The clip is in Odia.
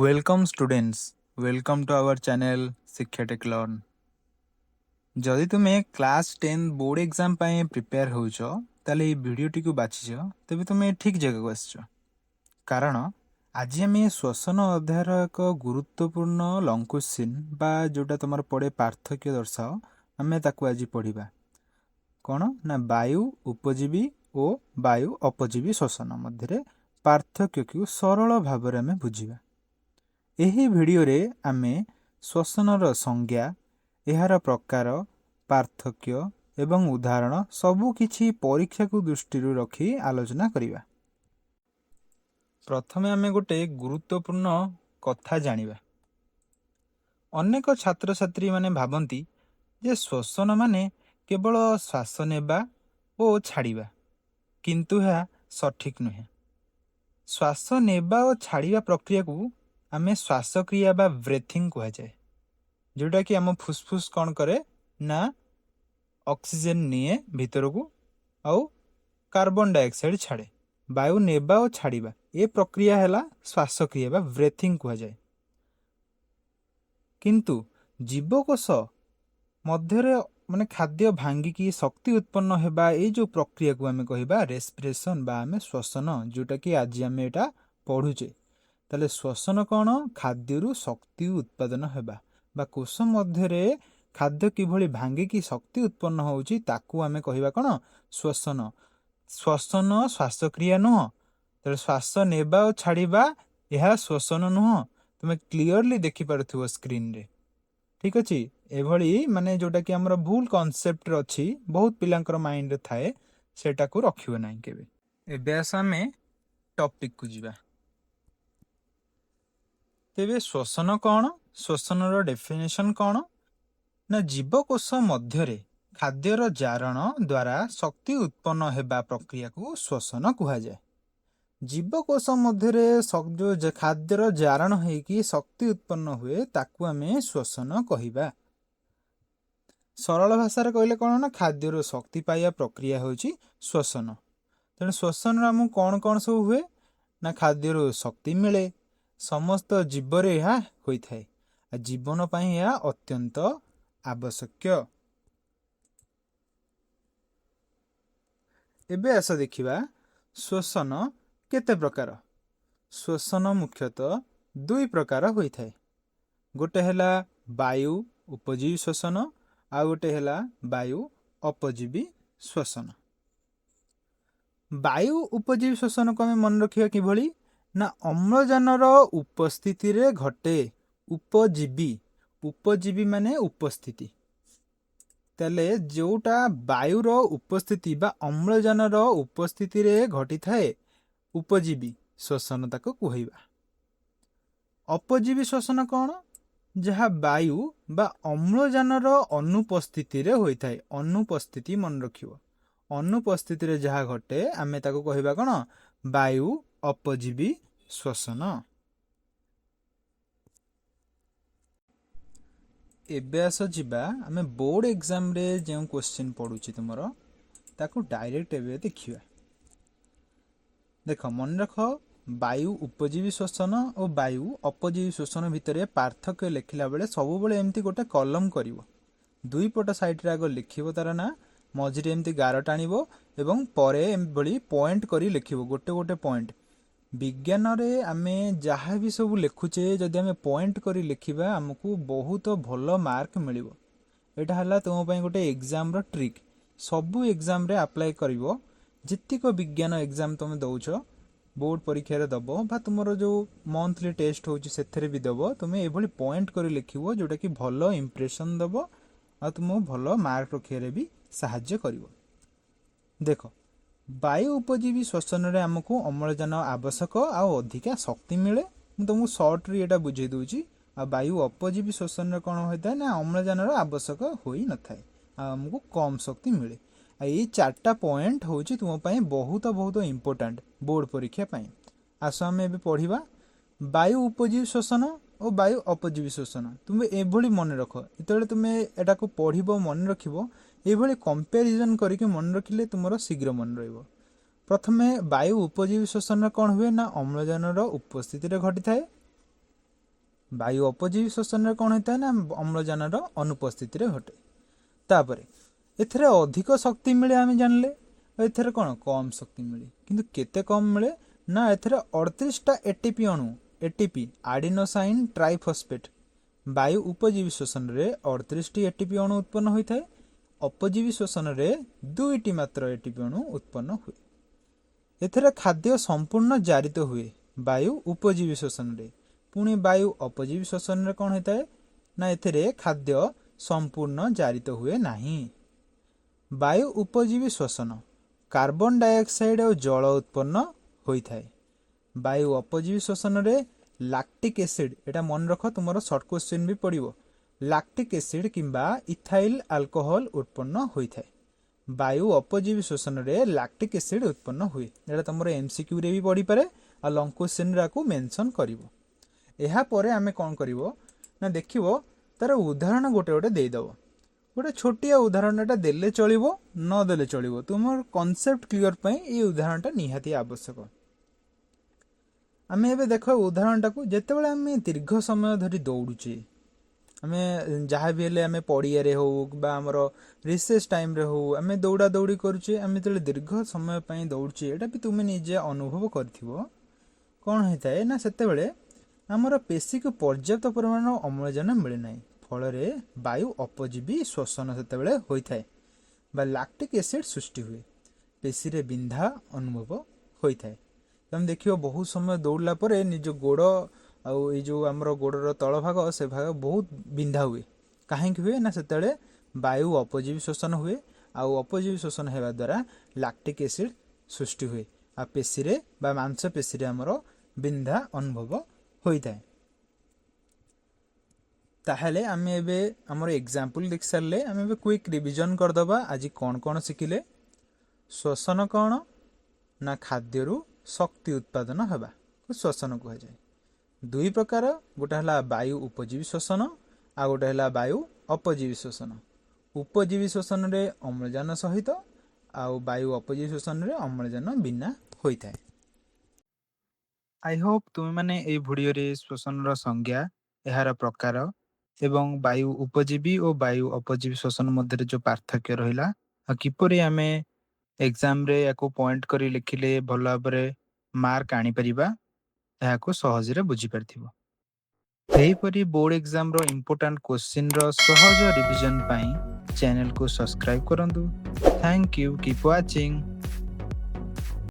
Welcome students, welcome to our channel Shiksha Tech Learn. ଯଦି ତୁମେ କ୍ଲାସ୍ 10 ବୋର୍ଡ଼ ଏକ୍ଜାମ୍ ପାଇଁ ପ୍ରିପେୟାର ହେଉଛ, ତାହେଲେ ଏଇ ଭିଡ଼ିଓଟିକୁ ବାଛିଛ, ତେବେ ତୁମେ ଠିକ୍ ଜାଗାକୁ ଆସିଛ। କାରଣ ଆଜି ଆମେ ଶ୍ୱସନ ଅଧ୍ୟାୟର ଏକ ଗୁରୁତ୍ୱପୂର୍ଣ୍ଣ ଲଙ୍ଗ କ୍ୱେଶ୍ଚିନ୍ ବା ଯେଉଁଟା ତୁମର ପଡ଼େ ପାର୍ଥକ୍ୟ ଦର୍ଶାଅ, ଆମେ ତାକୁ ଆଜି ପଢ଼ିବା। କ'ଣ ନା ବାୟୁ ଉପଜୀବୀ ଓ ବାୟୁ ଅପଜୀବୀ ଶ୍ୱସନ ମଧ୍ୟରେ ପାର୍ଥକ୍ୟକୁ ସରଳ ଭାବରେ ଆମେ ବୁଝିବା। ଏହି ଭିଡ଼ିଓରେ ଆମେ ଶ୍ୱସନର ସଂଜ୍ଞା, ଏହାର ପ୍ରକାର, ପାର୍ଥକ୍ୟ ଏବଂ ଉଦାହରଣ ସବୁକିଛି ପରୀକ୍ଷାକୁ ଦୃଷ୍ଟିରୁ ରଖି ଆଲୋଚନା କରିବା। ପ୍ରଥମେ ଆମେ ଗୋଟେ ଗୁରୁତ୍ୱପୂର୍ଣ୍ଣ କଥା ଜାଣିବା। ଅନେକ ଛାତ୍ରଛାତ୍ରୀମାନେ ଭାବନ୍ତି ଯେ ଶ୍ୱସନ ମାନେ କେବଳ ଶ୍ୱାସ ନେବା ଓ ଛାଡ଼ିବା, କିନ୍ତୁ ଏହା ସଠିକ୍ ନୁହେଁ। ଶ୍ୱାସ ନେବା ଓ ଛାଡ଼ିବା ପ୍ରକ୍ରିୟାକୁ ଆମେ ଶ୍ୱାସକ୍ରିୟା ବା ବ୍ରେଥିଂ କୁହାଯାଏ, ଯେଉଁଟାକି ଆମ ଫୁସଫୁସ କ'ଣ କରେ ନା ଅକ୍ସିଜେନ୍ ନିଏ ଭିତରକୁ ଆଉ କାର୍ବନ ଡାଇଅକ୍ସାଇଡ୍ ଛାଡ଼େ। ବାୟୁ ନେବା ଓ ଛାଡ଼ିବା ଏ ପ୍ରକ୍ରିୟା ହେଲା ଶ୍ୱାସକ୍ରିୟା ବା ବ୍ରେଥିଂ କୁହାଯାଏ। କିନ୍ତୁ ଜୀବକୋଷ ମଧ୍ୟରେ ମାନେ ଖାଦ୍ୟ ଭାଙ୍ଗିକି ଶକ୍ତି ଉତ୍ପନ୍ନ ହେବା, ଏଇ ଯେଉଁ ପ୍ରକ୍ରିୟାକୁ ଆମେ କହିବା ରେସ୍ପିରେସନ୍ ବା ଆମେ ଶ୍ୱସନ, ଯେଉଁଟାକି ଆଜି ଆମେ ଏଇଟା ପଢ଼ୁଛେ। ତାହେଲେ ଶ୍ୱସନ କ'ଣ? ଖାଦ୍ୟରୁ ଶକ୍ତି ଉତ୍ପାଦନ ହେବା ବା କୋଷ ମଧ୍ୟରେ ଖାଦ୍ୟ କିଭଳି ଭାଙ୍ଗିକି ଶକ୍ତି ଉତ୍ପନ୍ନ ହେଉଛି, ତାକୁ ଆମେ କହିବା କ'ଣ? ଶ୍ୱସନ। ଶ୍ୱସନ ଶ୍ୱାସକ୍ରିୟା ନୁହଁ। ତେଣୁ ଶ୍ୱାସ ନେବା ଓ ଛାଡ଼ିବା ଏହା ଶ୍ୱସନ ନୁହଁ। ତୁମେ କ୍ଲିଅରଲି ଦେଖିପାରୁଥିବ ସ୍କ୍ରିନରେ, ଠିକ୍ ଅଛି? ଏଭଳି ମାନେ ଯେଉଁଟାକି ଆମର ଭୁଲ କନସେପ୍ଟରେ ଅଛି, ବହୁତ ପିଲାଙ୍କର ମାଇଣ୍ଡରେ ଥାଏ, ସେଇଟାକୁ ରଖିବ ନାହିଁ କେବେ। ଏବେ ଆସ ଆମେ ଟପିକକୁ ଯିବା। ତେବେ ଶ୍ୱସନ କ'ଣ? ଶ୍ୱସନର ଡେଫିନେସନ୍ କ'ଣ ନା ଜୀବକୋଷ ମଧ୍ୟରେ ଖାଦ୍ୟର ଜାରଣ ଦ୍ୱାରା ଶକ୍ତି ଉତ୍ପନ୍ନ ହେବା ପ୍ରକ୍ରିୟାକୁ ଶ୍ୱସନ କୁହାଯାଏ। ଜୀବକୋଷ ମଧ୍ୟରେ ଯେଉଁ ଖାଦ୍ୟର ଜାରଣ ହେଇକି ଶକ୍ତି ଉତ୍ପନ୍ନ ହୁଏ, ତାକୁ ଆମେ ଶ୍ୱସନ କହିବା। ସରଳ ଭାଷାରେ କହିଲେ କ'ଣ ନା ଖାଦ୍ୟରୁ ଶକ୍ତି ପାଇବା ପ୍ରକ୍ରିୟା ହେଉଛି ଶ୍ୱସନ। ତେଣୁ ଶ୍ୱସନରେ ଆମକୁ କ'ଣ କ'ଣ ସବୁ ହୁଏ ନା ଖାଦ୍ୟରୁ ଶକ୍ତି ମିଳେ। ସମସ୍ତ ଜୀବରେ ଏହା ହୋଇଥାଏ ଆଉ ଜୀବନ ପାଇଁ ଏହା ଅତ୍ୟନ୍ତ ଆବଶ୍ୟକ। ଏବେ ଆସ ଦେଖିବା ଶ୍ୱସନ କେତେ ପ୍ରକାର। ଶ୍ୱସନ ମୁଖ୍ୟତଃ ଦୁଇ ପ୍ରକାର ହୋଇଥାଏ। ଗୋଟେ ହେଲା ବାୟୁ ଉପଜୀବୀ ଶ୍ୱସନ, ଆଉ ଗୋଟେ ହେଲା ବାୟୁ ଅପଜୀବୀ ଶ୍ୱସନ। ବାୟୁ ଉପଜୀବୀ ଶ୍ୱସନକୁ ଆମେ ମନେ ରଖିବା କିଭଳି ନା ଅମ୍ଳଜାନର ଉପସ୍ଥିତିରେ ଘଟେ। ଉପଜୀବୀ, ଉପଜୀବୀ ମାନେ ଉପସ୍ଥିତି। ତାହେଲେ ଯେଉଁଟା ବାୟୁର ଉପସ୍ଥିତି ବା ଅମ୍ଳଜାନର ଉପସ୍ଥିତିରେ ଘଟିଥାଏ, ଉପଜୀବୀ ଶ୍ୱସନ ତାକୁ କୁହାଇବା। ଅପଜୀବୀ ଶ୍ୱସନ କ'ଣ? ଯାହା ବାୟୁ ବା ଅମ୍ଳଜାନର ଅନୁପସ୍ଥିତିରେ ହୋଇଥାଏ। ଅନୁପସ୍ଥିତି ମନେ ରଖିବ, ଅନୁପସ୍ଥିତିରେ ଯାହା ଘଟେ ଆମେ ତାକୁ କହିବା କ'ଣ? ବାୟୁ ଅପଜୀବୀ ଶ୍ୱସନ। ଏବେ ଆସ ଯିବା ଆମେ ବୋର୍ଡ଼ ଏକ୍ଜାମରେ ଯେଉଁ କ୍ୱେଶ୍ଚିନ୍ ପଡ଼ୁଛି ତୁମର, ତାକୁ ଡାଇରେକ୍ଟ ଏବେ ଦେଖିବା। ଦେଖ, ମନେ ରଖ, ବାୟୁ ଉପଜୀବୀ ଶ୍ୱସନ ଓ ବାୟୁ ଅପଜୀବୀ ଶ୍ୱସନ ଭିତରେ ପାର୍ଥକ୍ୟ ଲେଖିଲା ବେଳେ ସବୁବେଳେ ଏମିତି ଗୋଟେ କଲମ କରିବ। ଦୁଇ ପଟ ସାଇଡ଼ରେ ଆଗ ଲେଖିବ ତାର ନାଁ, ମଝିରେ ଏମିତି ଗାର ଟାଣିବ ଏବଂ ପରେ ଏଭଳି ପଏଣ୍ଟ କରି ଲେଖିବ, ଗୋଟେ ଗୋଟେ ପଏଣ୍ଟ। ବିଜ୍ଞାନରେ ଆମେ ଯାହା ବି ସବୁ ଲେଖୁଛେ, ଯଦି ଆମେ ପଏଣ୍ଟ କରି ଲେଖିବା, ଆମକୁ ବହୁତ ଭଲ ମାର୍କ ମିଳିବ। ଏଇଟା ହେଲା ତୁମ ପାଇଁ ଗୋଟେ ଏକ୍ଜାମର ଟ୍ରିକ୍। ସବୁ ଏକ୍ଜାମରେ ଆପ୍ଲାଏ କରିବ। ଯେତିକ ବିଜ୍ଞାନ ଏକ୍ଜାମ ତୁମେ ଦେଉଛ, ବୋର୍ଡ଼ ପରୀକ୍ଷାରେ ଦେବ ବା ତୁମର ଯେଉଁ ମନ୍ଥଲି ଟେଷ୍ଟ ହେଉଛି ସେଥିରେ ବି ଦେବ, ତୁମେ ଏଭଳି ପଏଣ୍ଟ କରି ଲେଖିବ, ଯେଉଁଟାକି ଭଲ ଇମ୍ପ୍ରେସନ୍ ଦେବ ଆଉ ତୁମକୁ ଭଲ ମାର୍କ ରଖିବାରେ ବି ସାହାଯ୍ୟ କରିବ। ଦେଖ, ବାୟୁ ଉପଜୀବୀ ଶ୍ୱସନରେ ଆମକୁ ଅମ୍ଳଜାନ ଆବଶ୍ୟକ ଆଉ ଅଧିକା ଶକ୍ତି ମିଳେ। ମୁଁ ତୁମକୁ ସର୍ଟରେ ଏଇଟା ବୁଝେଇ ଦେଉଛି। ଆଉ ବାୟୁ ଅପଜୀବୀ ଶ୍ୱସନରେ କ'ଣ ହୋଇଥାଏ ନା ଅମ୍ଳଜାନର ଆବଶ୍ୟକ ହୋଇନଥାଏ ଆଉ ଆମକୁ କମ୍ ଶକ୍ତି ମିଳେ। ଆଉ ଏଇ ଚାରିଟା ପଏଣ୍ଟ ହେଉଛି ତୁମ ପାଇଁ ବହୁତ ବହୁତ ଇମ୍ପୋର୍ଟାଣ୍ଟ ବୋର୍ଡ଼ ପରୀକ୍ଷା ପାଇଁ। ଆସ ଆମେ ଏବେ ପଢ଼ିବା ବାୟୁ ଉପଜୀବୀ ଶ୍ୱସନ ଓ ବାୟୁ ଅପଜୀବୀ ଶ୍ୱସନ। ତୁମେ ଏଭଳି ମନେ ରଖ, ଯେତେବେଳେ ତୁମେ ଏଟାକୁ ପଢ଼ିବ ମନେ ରଖିବ, ଏଇଭଳି କମ୍ପାରିଜନ୍ କରିକି ମନେ ରଖିଲେ ତୁମର ଶୀଘ୍ର ମନେ ରହିବ। ପ୍ରଥମେ ବାୟୁ ଉପଜୀବୀ ଶ୍ୱସନରେ କ'ଣ ହୁଏ ନା ଅମ୍ଳଜାନର ଉପସ୍ଥିତିରେ ଘଟିଥାଏ। ବାୟୁ ଅପଜୀବୀ ଶ୍ୱସନରେ କ'ଣ ହୋଇଥାଏ ନା ଅମ୍ଳଜାନର ଅନୁପସ୍ଥିତିରେ ଘଟେ। ତାପରେ ଏଥିରେ ଅଧିକ ଶକ୍ତି ମିଳେ ଆମେ ଜାଣିଲେ, ଏଥିରେ କ'ଣ କମ୍ ଶକ୍ତି ମିଳେ। କିନ୍ତୁ କେତେ କମ୍ ମିଳେ ନା ଏଥିରେ 38ଟା ଏଟିପି ଅଣୁ, ଏଟିପି ଆଡିନୋସାଇନ୍ ଟ୍ରାଇଫସ୍ଫେଟ୍, ବାୟୁ ଉପଜୀବୀ ଶ୍ୱସନରେ 38ଟି ଏଟିପି ଅଣୁ ଉତ୍ପନ୍ନ ହୋଇଥାଏ, ଅପଜୀବୀ ଶ୍ୱସନରେ 2ଟି ମାତ୍ର ଏଟିପି ଅଣୁ ଉତ୍ପନ୍ନ ହୁଏ। ଏଥିରେ ଖାଦ୍ୟ ସମ୍ପୂର୍ଣ୍ଣ ଜାରିତ ହୁଏ ବାୟୁ ଉପଜୀବୀ ଶ୍ୱସନରେ। ପୁଣି ବାୟୁ ଅପଜୀବୀ ଶ୍ୱସନରେ କ'ଣ ହୋଇଥାଏ ନା ଏଥିରେ ଖାଦ୍ୟ ସମ୍ପୂର୍ଣ୍ଣ ଜାରିତ ହୁଏ ନାହିଁ। ବାୟୁ ଉପଜୀବୀ ଶ୍ୱସନ କାର୍ବନ ଡାଇଅକ୍ସାଇଡ୍ ଆଉ ଜଳ ଉତ୍ପନ୍ନ ହୋଇଥାଏ। ବାୟୁ ଅପଜୀବୀ ଶ୍ୱସନରେ ଲାକ୍ଟିକ୍ ଏସିଡ୍, ଏଇଟା ମନେ ରଖ ତୁମର ସର୍ଟ କ୍ୱେଶ୍ଚିନ୍ ବି ପଡ଼ିବ, ଲାକ୍ଟିକ୍ ଏସିଡ୍ କିମ୍ବା ଇଥାଇଲ୍ ଆଲକୋହଲ ଉତ୍ପନ୍ନ ହୋଇଥାଏ। ବାୟୁ ଅପଜୀବୀ ଶ୍ୱସନରେ ଲାକ୍ଟିକ୍ ଏସିଡ୍ ଉତ୍ପନ୍ନ ହୁଏ। ଏଇଟା ତୁମର ଏମସିକ୍ୟୁରେ ବି ପଡ଼ିପାରେ ଆଉ ଲଙ୍ଗ କ୍ୱେଶ୍ଚିନ୍ରେ ଆକୁ ମେନସନ୍ କରିବ। ଏହାପରେ ଆମେ କ'ଣ କରିବ ନା ଦେଖିବ ତାର ଉଦାହରଣ ଗୋଟେ ଗୋଟେ ଦେଇଦେବ। ଗୋଟେ ଛୋଟିଆ ଉଦାହରଣଟା ଦେଲେ ଚଳିବ, ନ ଦେଲେ ଚଳିବ, ତୁମର କନସେପ୍ଟ କ୍ଲିଅର ପାଇଁ ଏଇ ଉଦାହରଣଟା ନିହାତି ଆବଶ୍ୟକ। ଆମେ ଏବେ ଦେଖ ଉଦାହରଣଟାକୁ, ଯେତେବେଳେ ଆମେ ଦୀର୍ଘ ସମୟ ଧରି ଦୌଡ଼ୁଛେ, ଆମେ ଯାହା ବି ହେଲେ ଆମେ ପଡ଼ିଆରେ ହଉ ବା ଆମର ରିସେସ୍ ଟାଇମ୍ରେ ହଉ ଆମେ ଦୌଡ଼ା ଦୌଡ଼ି କରୁଛେ। ଆମେ ଯେତେବେଳେ ଦୀର୍ଘ ସମୟ ପାଇଁ ଦୌଡ଼ୁଛେ, ଏଇଟା ବି ତୁମେ ନିଜେ ଅନୁଭବ କରିଥିବ, କ'ଣ ହେଇଥାଏ ନା ସେତେବେଳେ ଆମର ପେଶୀକୁ ପର୍ଯ୍ୟାପ୍ତ ପରିମାଣର ଅମ୍ଳଜାନ ମିଳେ ନାହିଁ, ଫଳରେ ବାୟୁ ଅପଜୀବୀ ଶ୍ୱସନ ସେତେବେଳେ ହୋଇଥାଏ ବା ଲାକ୍ଟିକ୍ ଏସିଡ୍ ସୃଷ୍ଟି ହୁଏ, ପେଶୀରେ ବିନ୍ଧା ଅନୁଭବ ହୋଇଥାଏ। ତମେ ଦେଖିବ ବହୁତ ସମୟ ଦୌଡ଼ିଲା ପରେ ନିଜ ଗୋଡ଼ ଆଉ ଏଇ ଯେଉଁ ଆମର ଗୋଡ଼ର ତଳ ଭାଗ, ସେ ଭାଗ ବହୁତ ବିନ୍ଧା ହୁଏ। କାହିଁକି ହୁଏ ନା ସେତେବେଳେ ବାୟୁ ଅପଜୀବୀ ଶ୍ୱସନ ହୁଏ, ଆଉ ଅପଜୀବୀ ଶ୍ୱସନ ହେବା ଦ୍ୱାରା ଲାକ୍ଟିକ୍ ଏସିଡ୍ ସୃଷ୍ଟି ହୁଏ ଆଉ ପେଶୀରେ ବା ମାଂସପେଶୀରେ ଆମର ବିନ୍ଧା ଅନୁଭବ ହୋଇଥାଏ। ତାହେଲେ ଆମେ ଏବେ ଆମର ଏକ୍ଜାମ୍ପଲ୍ ଦେଖି ସାରିଲେ, ଆମେ ଏବେ କ୍ୱିକ୍ ରିଭିଜନ୍ କରିଦେବା। ଆଜି କ'ଣ କ'ଣ ଶିଖିଲେ? ଶ୍ୱସନ କ'ଣ ନା ଖାଦ୍ୟରୁ ଶକ୍ତି ଉତ୍ପାଦନ ହେବା ଶ୍ୱସନ କୁହାଯାଏ। ଦୁଇ ପ୍ରକାର, ଗୋଟେ ହେଲା ବାୟୁ ଉପଜୀବୀ ଶ୍ୱସନ ଆଉ ଗୋଟେ ହେଲା ବାୟୁ ଅପଜୀବୀ ଶ୍ୱସନ। ଉପଜୀବୀ ଶ୍ୱସନରେ ଅମ୍ଳଜାନ ସହିତ ଆଉ ବାୟୁ ଅପଜୀବୀ ଶ୍ୱସନରେ ଅମ୍ଳଜାନ ବିନା ହୋଇଥାଏ। I Hope ତୁମେମାନେ ଏଇ ଭିଡ଼ିଓରେ ଶ୍ୱସନର ସଂଜ୍ଞା, ଏହାର ପ୍ରକାର ଏବଂ ବାୟୁ ଉପଜୀବୀ ଓ ବାୟୁ ଅପଜୀବୀ ଶ୍ୱସନ ମଧ୍ୟରେ ଯେଉଁ ପାର୍ଥକ୍ୟ ରହିଲା ଆଉ କିପରି ଆମେ ଏକ୍ଜାମରେ ୟାକୁ ପଏଣ୍ଟ କରି ଲେଖିଲେ ଭଲ ଭାବରେ ମାର୍କ ଆଣିପାରିବା, ଏହାକୁ ସହଜରେ ବୁଝିପାରିଥିବ। ଏହିପରି ବୋର୍ଡ ଏକ୍ଜାମର ଇମ୍ପୋର୍ଟାଣ୍ଟ କ୍ୱେଶ୍ଚିନ୍ର ସହଜ ରିଭିଜନ ପାଇଁ ଚ୍ୟାନେଲକୁ ସବସ୍କ୍ରାଇବ୍ କରନ୍ତୁ। Thank you, keep watching.